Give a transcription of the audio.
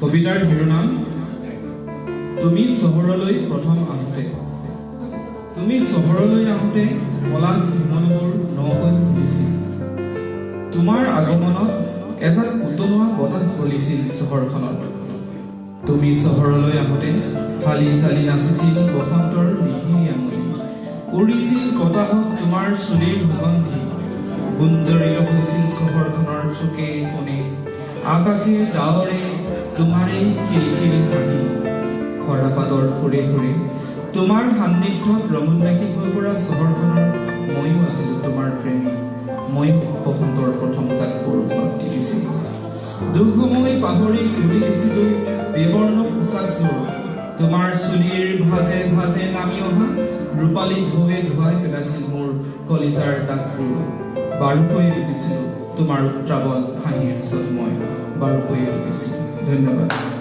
কবিতাৰ শিৰোনাম, তুমি চহৰলৈ প্ৰথম আহোঁতে। তুমি চহৰলৈ আহোঁতে পলাশ শিমলুবোৰ নকৈ ফুলিছিল। তোমাৰ আগমনত এজাক উতলোৱা বতাহ বলিছিল চহৰখনত। তুমি চহৰলৈ আহোঁতে হালি চালি নাচিছিল বসন্তৰ মিহিৰি আঙুলি। উৰিছিল বতাহত তোমাৰ চুলিৰ সুগন্ধি। গুঞ্জৰিত হৈছিল চহৰখনৰ চুকে কোণে, আকাশে ডাৱৰে তোমাৰেই খিলখিল হাঁহি। সৰাপাতৰ সুৰে সুৰে তোমাৰ সান্নিধ্যত ৰঙোন্মাসিক হৈ পৰা চহৰখনৰ ময়ো আছিলোঁ তোমাৰ প্ৰেমিক। ময়ো বসন্তৰ প্ৰথম জাক বৰষুণত তিতিছিলোঁ। দুঃসময় পাহৰি খুলি দিছিলোঁ বিবৰ্ণ পোছাকযোৰ। তোমাৰ চুলিৰ ভাজে ভাজে নামি অহা ৰূপালী ঢৌৱে ধুৱাই পেলাইছিল মোৰ কলিজাৰ দাগবোৰ। বাৰুকৈয়ে ডুবিছিলোঁ তোমাৰ উত্ৰাৱল হাঁহিৰ হাঁচত মই, বাৰুকৈয়ে ডুবিছিলোঁ। ধন্যবাদ।